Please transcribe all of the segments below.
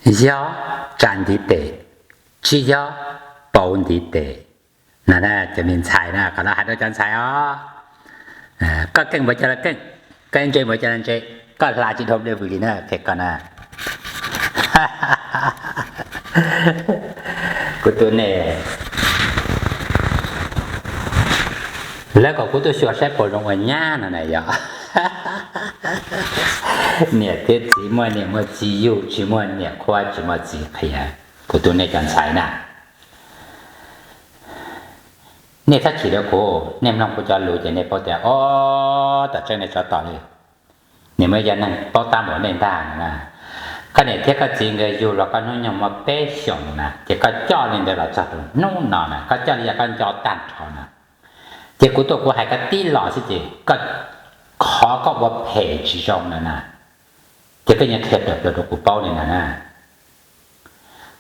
Yog tsa ntiv tes, tsis yog pauv ntiv tes. No cov me ntxhais na, qhov no hais rau cov ntxhais os. Koj keej npaum cas los keej, koj ntse npaum cas los ntse, koj hla tsis dhau nplej vwm li na, qhia koj na. Kuv tus ne, lawv kom kuv tuaj xyuas saib puas zoo ua nyab no na yog. Niam thiab txiv muaj niam muaj txiv yug, tsis muaj niam qhuab tsis muaj txiv qhia. Kuv tus nej cov ntxhais na, nej txhob chim rau kuv, nej mloog kuv cov lus ces nej paub tias, o, tom tseeb nej tsov tom li. Nws muaj cov neeg paub tab npaum nej ntag na. Koj niam thiab koj txiv nkawd yug los koj hnub nyoog muaj peb xyoos na, ces koj coj li ntawd los txog rau hnub no na, koj coj li yog koj nco tag nrho na. Ces kuv tuaj kuv hais koj tib los xwb ces koj, qhov koj ua phem tsis zoo na na, ces koj yeej qhia tawm plaws rau kuv paub li na na.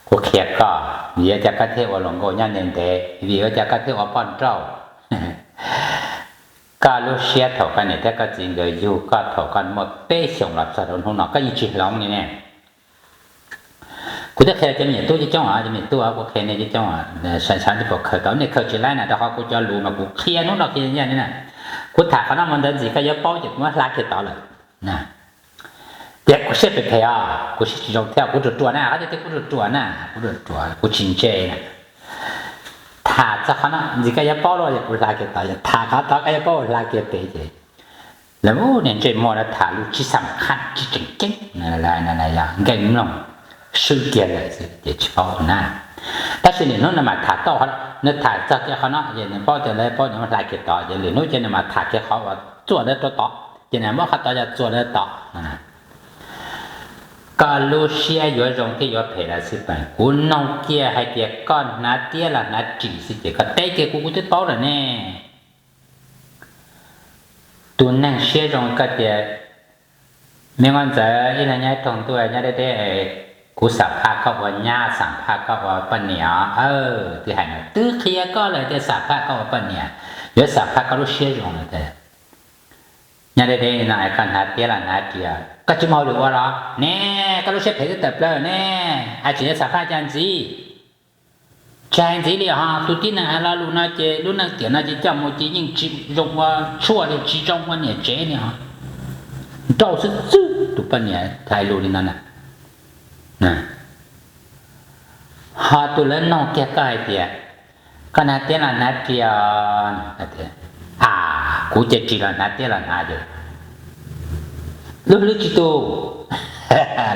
Kuv qhia koj, vim ua cas koj thiaj ua luag nkauj nyob ntev ntev, vim ua cas koj thiaj ua poj nrauj. Koj lub siab thaum koj niam thiab koj txiv nkawd yug koj thaum koj muaj peb xyoos los txog rau hnub no koj yeej tsis hloov li ne. Kuv twb qhia cov me nyuam tub coob coob os, cov me nyuam tub kuv qhia nej coob coob, sawv ntxov nej puas khaws tau, nej khaws tsis laib na, rau qhov kuv cov lus mas kuv qhia hnub no qhia yav no na. Kuv tham qhov no mus ntawd ntxim koj yuav paub ces kuv muab hla kiag tod lawm na. Tias kuv siab phem phem os, kuv siab tsis zoo thiab, kuv ruam ruam na, qhov tias kuv ruam ruam na, kuv ruam ruam, kuv tsis ntse na. Tham txog qhov no ntxim koj yuav paub lawm es kuv hla kiag tod, yog tham qhov tod koj yuav paub hla kiag pem ces lawv niag ntsej muag no tham lus tsis xam khaj tsis tseem ceeb, yog nkees mloog swb kiag lawm xwb ces tsis paub na. Tab sis lwm hnub nws mam tham tau, nws tham txog kiag qhov no ces nws paub tias lawv paub nws hla kiag tod, ces lwm hnub ces nws mam tham kiag qhov uas txuas ntawd rau tod, ces nws muab qhov tod yog txuas ntawd tod. Koj lub siab yuav zoo thiab yuav phem los xij peem, kuv noog kiag hais tias koj hnav tiab los hnav ris xwb ces koj teb kiag kuv, kuv twb paub lawm ne. Tus neeg siab zoo koj tias, me Nkauj Ntxawm, ib leeg nyob rooj ntuj nyob deb deb, kuv xam phaj koj ua nyab, xam phaj koj ua poj niam, twb hais no twb qhia koj lawm tias xam phaj koj ua poj niam, yuav xam phaj koj lub siab zoo lawm tias nyob deb deb no koj hnav tiab los hnav ris, koj tsis muaj hauj lwm ua los ne, koj lub siab phem twb tawm plaws ne, es tseem yuav xam phaj cas ntxiv. Tsis hais ntxiv li ho, tus tib neeg hais lo lus no ces lub neej tiam no ces coj mus ces yeej tsis zoo ua tshuaj li, tsis zoo ua niam tsev li ho. Nrauj xwb xwb tus poj niam hais lus li no na. Ho tus lawv noog kiag koj hais tias, koj hnav tiab los hnav ris? A, kuv ces ris los hnav tiab los hnav ces lub hlwb tsis tu,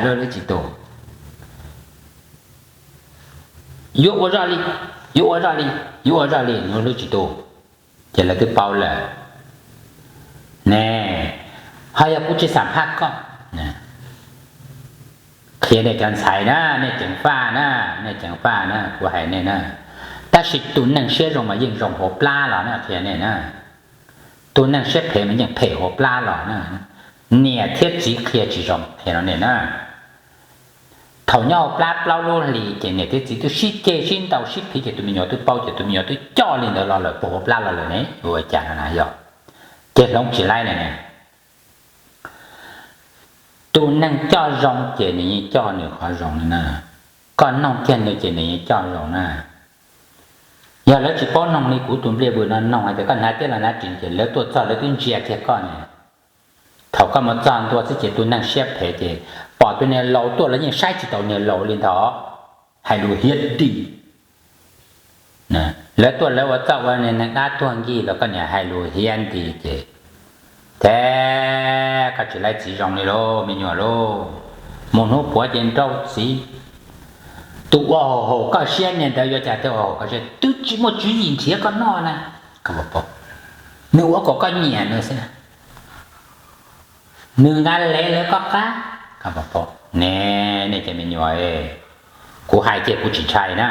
lub hlwb tsis tu. Yuav ua zoj li, yuav ua zoj li, yuav ua zoj li, lub hlwb tsis tu. Ces lawv twb paub lawm ne. Ho yog kuv tsis xam phaj koj, qhia nej cov ntxhais na, nej ceev faj na, nej ceev faj na, kuv hais nej na. Tab sis tus neeg siab zoo mas yeej zoo hauv plab los na, qhia nej na. Tus neeg siab phem mas yeej phem hauv plab los na. Niam thiab txiv qhia tsis zoo, qhia rau nej na. Thaum nyob hauv plab plaub lub hlis ces niam thiab txiv twb sib ceg sib ntaus sib phiv ces tus me nyuam twb paub ces tus me nyuam twb coj li ntawd los lawm, puag hauv plab los lawm ne, ua cas no na yog. Ces hloov tsis laib na ne. Tus neeg coj zoo ces nws yeej coj nws qhov zoo na. Koj noog kiag nws ces nws yeej coj zoo na. Yog lawv tsis paub noog li kuv tus npliaj vwm no noog hais tias koj hnav tiab los hnav ris ces lawv tuaj txog lawv twb ntsia kiag koj ne. Thaum koj mus txog ntua xwb ces tus neeg siab phem ces pom tus niag laus tuaj lawv yeej saib tsis taus niag laus li ntawd, hais lus hiab di. Lawv tuaj lawv ua txoj ua neeg dab tuag nkig los koj niam hais lus hiab nti ces, thiab koj tsis laib txiv zoo li lauj me nyuam lauj. Mus hnub puav ces nrauj txiv. Tus ua haum koj siab niag ntawd yuav cas thiaj ua haum koj siab, twb tsis muaj tswv yim nrhiav koj noj na. Nws ua kom koj nyiam nws xwb, nws nqa lev lawv koj qab. Ne, nej cov me nyuam, kuv hais kiag kuv tsis ntshai na.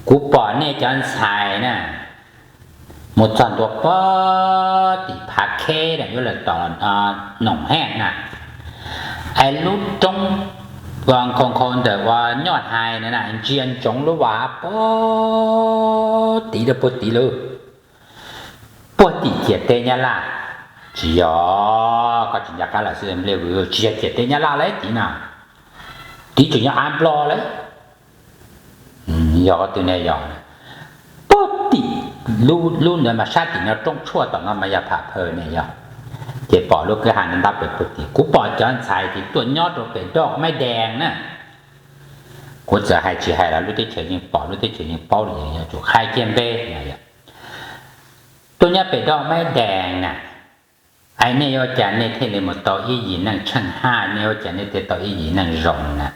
Kuv pom nej cov ntxhais na, mus txog ntua puag tim Phav Kheb na, yuav los tom Noom Hej na, es lub roob uas nkhaus nkhaus ntawm uas Nyoj Hais na, ntsia ntsoov lub vas puag tid rau puag tid lawm, puag tim ciam teb Nyab Laj. Tsis yog, koj tsis nco qab los xwb nplej vwm, tsis yog ciam teb Nyab Laj lawm tid na. Tiv tseem nyob av nplog lawm. Yog qhov twg ne yog? Pog tim lub ntawd mas sab tim no roob tshuaj tom no mas yog pham phaw ne yog. Ces pom lub kwj ha ntab pem pog tim, kuv pom cov ntxhais ces tuaj nyob rau pem Dog Maiv Dees na. Kuv txawm hais tsis hais los lub teb chaws yeej pom, lub teb chaws yeej paub li, yuav tsum qhia kiag npe. Tuaj nyob pem Dog Maiv Dees na. Ai, nej yuav ua cas nej thiaj li mus tau ib yim neej tsheej haj, nej yuav ua cas nej thiaj tau ib yim neej zoo na?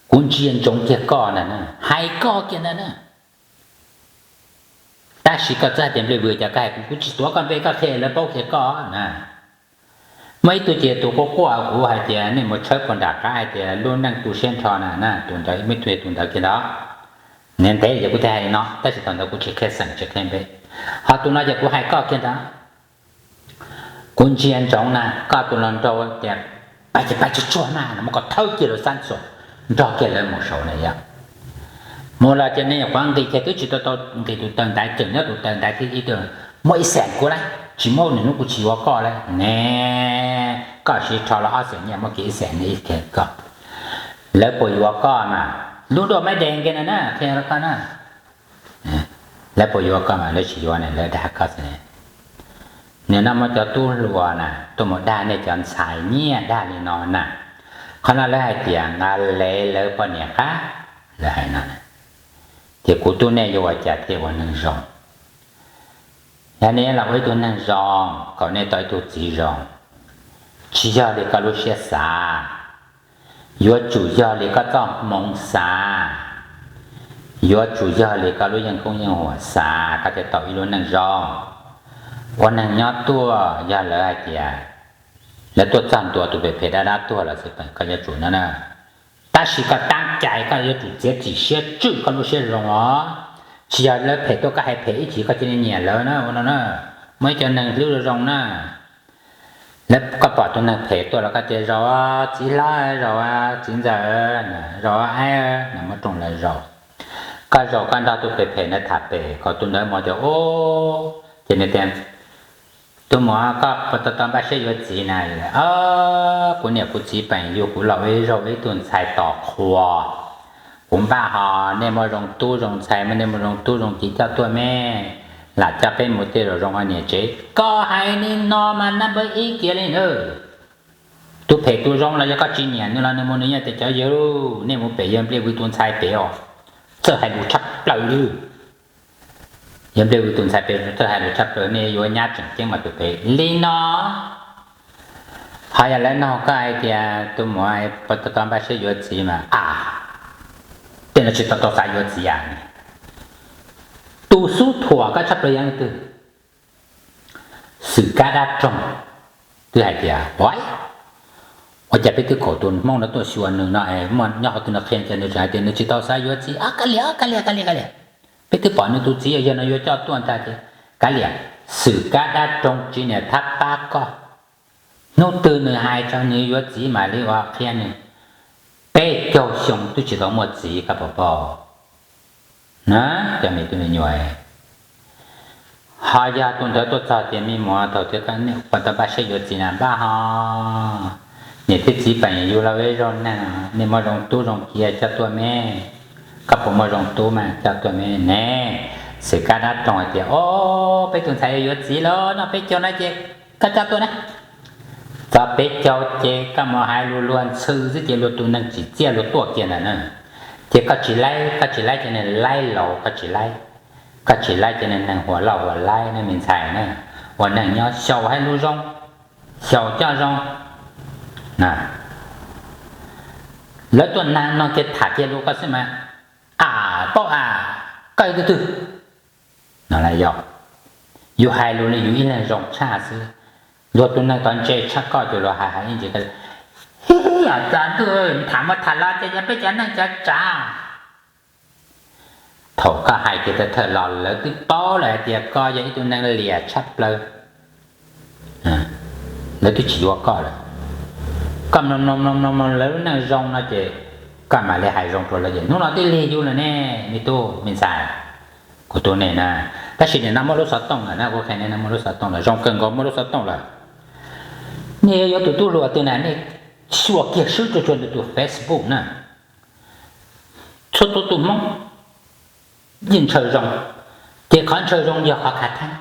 Kuv ntsia ntsoov kiag koj ntag na, hais koj kiag ntag na. Tab sis koj txhob hais tias nplej vwm, cas koj hais kuv, kuv tsis tuav koj npe, koj qhia lawv paub kiag koj na. Muaj ib tug ces tus quaj quaj kuv hais tias nej mus tshawb puag nram qab hais tias lub neej tu siab nrho na na, tus ntawd, muaj ib tug tus ntawd kiag ntag. Niag ntev ces kuv thiaj hais li no, tab sis thaum ntawd kuv tsis qhia xeem tsis qhia npe. Ho tus no ces kuv hais koj kiag ntag. Kuv ntsia ntsoov na, koj tus hluas nraug tias pab ces pab tsuag tsuag mas no, muab koj thawb kiag lawv xab ntxuam, nrog kiag lawv mus saud na yog. Mus los ces nej nyuam qhuav nqis kiag twb tsis tau tau nqis tus taw ntaiv, tseem nyob tus taw ntaiv thiab ib tug, muab ib xees kuv lauj, tsis muab nws hnub kuv tsis yuav koj lauj ne. Koj siv rho los ob xees nyiaj, muab kiag ib xees ne ib kog. Lawv puas yuav koj mas? Lub Dog Maiv Dees kiag na na, qhia rau koj na. Lawv puas yuav koj mas? Lawv tsis yuav ne, lawv dag koj xwb ne. Nim no muaj cov tub hluas na tuaj mus dag nej cov ntxhais nyiaj dag li no na. Qhov no lawv hais tias nqa lev lawv poj niam qab, lawv hais no. Ces kuv tub nej yuav ua cas thiaj ua neeg zoo? Yog nej los ua ib tug neeg zoo, kom nej tau ib tug txiv zoo, tsis yog li koj lub siab xav, yuav tsum yog li koj txoj hmoov xav, yuav tsum yog li koj lub yeej koob yeej huam xav, koj thiaj tau ib lub neej zoo. Ua neeg nyob tuaj, yog lawv hais tias lawv tuaj txog ntua tus phem phem dab dab tuag los xij peem, koj yuav tsum no na. Tab sis koj tab cai koj yuav tsum txiav txim siab tswj koj lub siab zoo os. Tsis yog lawv phem tuaj koj hais phem ib chim koj cia li nyiam lawv na, ua no na. Muaj ib co neeg hlub zoo na, lawv, koj pom tus neeg phem tuaj los koj tias zaum txiv hlob, zaum txiv ntxawm, zaum aib, muab rooj lawv zaum. Koj zaum koj nrog tus phem phem ntawd tham pem kom tus ntawd mus tias, o, ces nws tias, tus muam, koj puas tau tau npaj siab yuav txiv na? Kuv niam kuv txiv peem yug kuv los ua ib zaug ib tug ntxhais tos qhua. Kuv npaj hos nej muaj zoo tub zoo ntxhais, muaj nej muaj zoo tub zoo kiv coj tuaj me, lam coj peb mus tej zaum zoo ua niam tsev. Koj hais li no mas nab npawb ib kiag li na. Tus phem tus zoo los yog koj tsis nyiam nws los nws mus nws nyiam tias cov yawg, nej mus pem yawg Npliaj Vwm tus ntxhais pem os, txawj hais lus tshaj plaws li. Yawg Npliaj Vwm tus ntxhais pem txawj hais lus tshaj plaws, nej yuav nyab tseem ceeb mas tus phem li no. Ho yog lawv nug koj hais tias tus muam puas tau tau npaj siab yuav txiv mas, a, tej no tsis tau tau xav yuav txiv a. Tus xub thuam koj tshaj plaws yog leej twg? Xwm Kab Dab Roog twb hais tias, ua, ua cas peb twb kom tus Hmoob no tuaj xyuas nws no es muaj nyob hauv twg nws qhia ces nws tseem hais tias nws tsis tau xav yuav txiv. Kav liam, kav liam, kav liam, kav liam. Peb twb pom nws tus txiv yog no yuav coj tuaj ntag ces kav liam. Xwm Kab Dab Roog tsis niam thab pab koj. Hnub twg nws hais txog nws yuav txiv mam li ua qhia nws. Peb caug xyoo twb tsis tau muaj txiv koj puas paub? Na, cov me tub me nyuam, ho yog tus ntawd tuaj txog tias me muam, thaum twg koj puas tau npaj siab yuav txiv na? Npaj hos. Niam thiab txiv peem yug los ua ib zaug neeg, nej muaj zoo tub zoo kiv coj tuaj me. Koj puas muaj zoo tub mas coj tuaj me ne. Xwm Kab Dab Roog hais tias, o, peb tus ntxhais yuav txiv lawm no, peb caug no ces koj coj tuaj na. Txog peb caug ces koj mus hais lus luag ntxhw xwb ces luag tus neeg tsim txiaj luag tuaj kiag ntag na. Ces koj tsis laib, koj tsis laib ces nws laib laus, koj tsis laib, koj tsis laib ces nws neeg huas loj huas laib ne me ntxhais na. Ua neeg nyob xyaum hais lus zoo, xyaum coj zoo. Lawv tuaj nag no kiag tham kiag lus koj xwb mas, a, paub a, koj yog tus twg? No yog, yus hais lus li yus ib leeg zoo tshaj xwb. Luag tus neeg tod ntse tshaj koj ces luag hais hais ib ntsis, hib, tsav ntuj, tham muaj tham los ces yog peb cov neeg cov tsav. Thaum koj hais kiag thawj thawj los lawv twb paub lawm hais tias koj yog ib tug neeg liam tshaj plaws. Lawv twb tsis yuav koj lawm. Koj mloog mloog mloog mloog lawv lub neej zoo no ces koj mam li hais zoo rau lawv ces hnub no twb lig yus lawm ne, me tub me ntxhais. Kuv tub nej na, tab sis nim no muaj lub xov tooj lawm na, kuv qhia nej no muaj lub xov tooj lawm, zoo kawg nkaus muaj lub xov tooj lawm. Nej yuav yuav tus tub hluas twg na, nej xyuas kiag swb rau txhua tus Facebook na, txhua tus tus Hmoob yeej ntshaw zoo, ces qhov ntshaw zoo yog qhov khav theeb.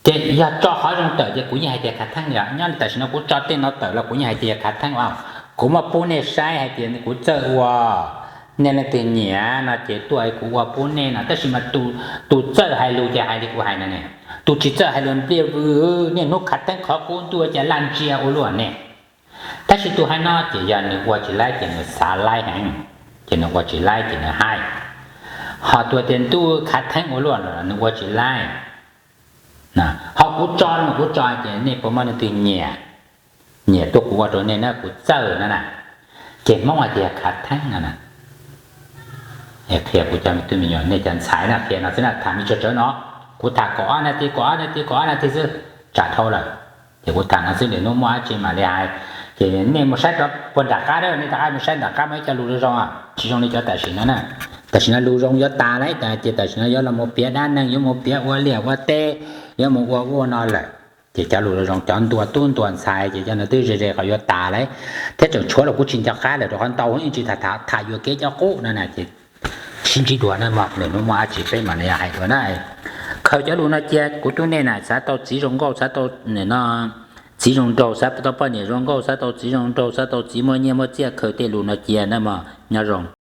Ces yog tso qhov zoo tawm ces kuv yeej hais tias khav theeb li. Nyob li tam sim no kuv tso tej no tawm los kuv yeej hais tias khav theeb os. Kuv muab pub nej saib hais tias kuv txawj ua, nej leej twg nyiam no ces tuaj kuv ua pub nej no. Tab sis mas tus txawj hais lus ces hais li kuv hais no ne, tus tsis txawj hais lus npliaj vwm, niaj hnub khav theeb qhov qub ntuj cas laj ntsia ua luaj ne. Tab sis tus hais no ces yog nws ua tsis laib ces nws xav laib heev, ces nws ua tsis laib ces nws hais. Ho tus tias ntuj khav theeb ua luaj los nws ua tsis laib. Ho kuv tso no kuv tso hais tias nej puas muaj leej twg nyiam, nyiam tuaj kuv ua rau nej na, kuv txawj no na. Ces Hmoob hais tias khav theeb no na. Qhia kuv cov me tub me nyuam, nej cov ntxhais na, qhia no xwb na, tham me tsawg tsawg no. Kuv tham kaum ob na ti, kaum ob na ti, kaum ob na ti xwb, tsam dhau lawm. Ces kuv tham no xwb, lwm hnub muaj dab tsi mam li hais. Ces nej mus saib rau puag nram qab, nej rov qab mus saib nram qab muaj ib co lus zoo zoo, tsis zoo li cov tam sim no na. Tam sim no lus zoo yuav tas lawm, ces tam sim no yuav los mus piav dab neeg, yuav mus piav ua liaj ua teb, yuav mus ua ua no lawm. Ces cov lus zoo zoo, cov ntuas tub ntuas ntxhais ces cov no twb ze ze qhov yuav tas lawm, thiab tseem tshuav los kuv tsis nco qab lawm, rau qhov ntau yeej tsis tham, tham yuam kev cov qub no na. Ces sib ntsib dua na mog, lwm hnub muaj dab tsi peb mam li hais dua na. Khaws cov lus no cia, kuv tub nej na, xav tau txiv zoo nkauj, xav tau txiv zoo nraug, xav tau poj niam zoo nkauj, xav tau txiv zoo nraug, xav tau txiv muaj nyiaj muaj txiaj, khaws tej lus no cia na mog, nyob zoo.